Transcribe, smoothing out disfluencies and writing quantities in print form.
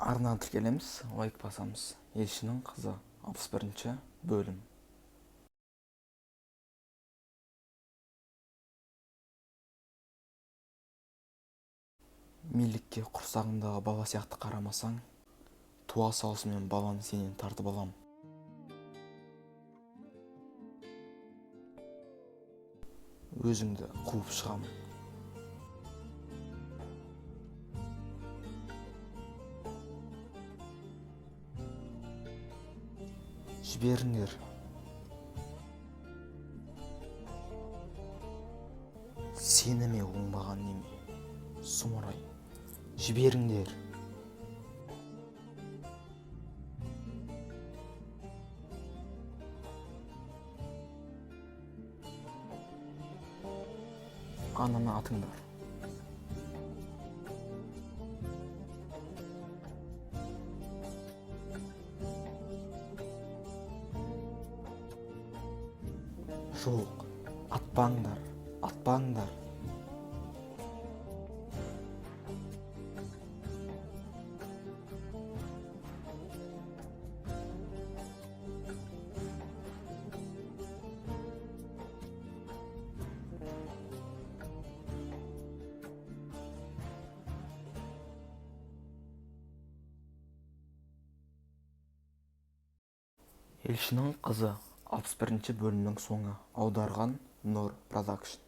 Арнаға тіркелеміз, лайк басамыз. Елшінің қызы, 61-бөлім. Милікке құрсағыңдағы бала сияқты қарамасаң, туа салысымен баланы сенен тартып алам. Өзіңді қуып шығамын. Жіберіңдер. Сені ме оңбаған неме? Сұмырай. Жіберіңдер. Ананы атыңдар. Жоқ, атпаңдар, атпаңдар. Елшінің қызы, 61-бөлімнің соңы. Аударған Нұр Продакшн.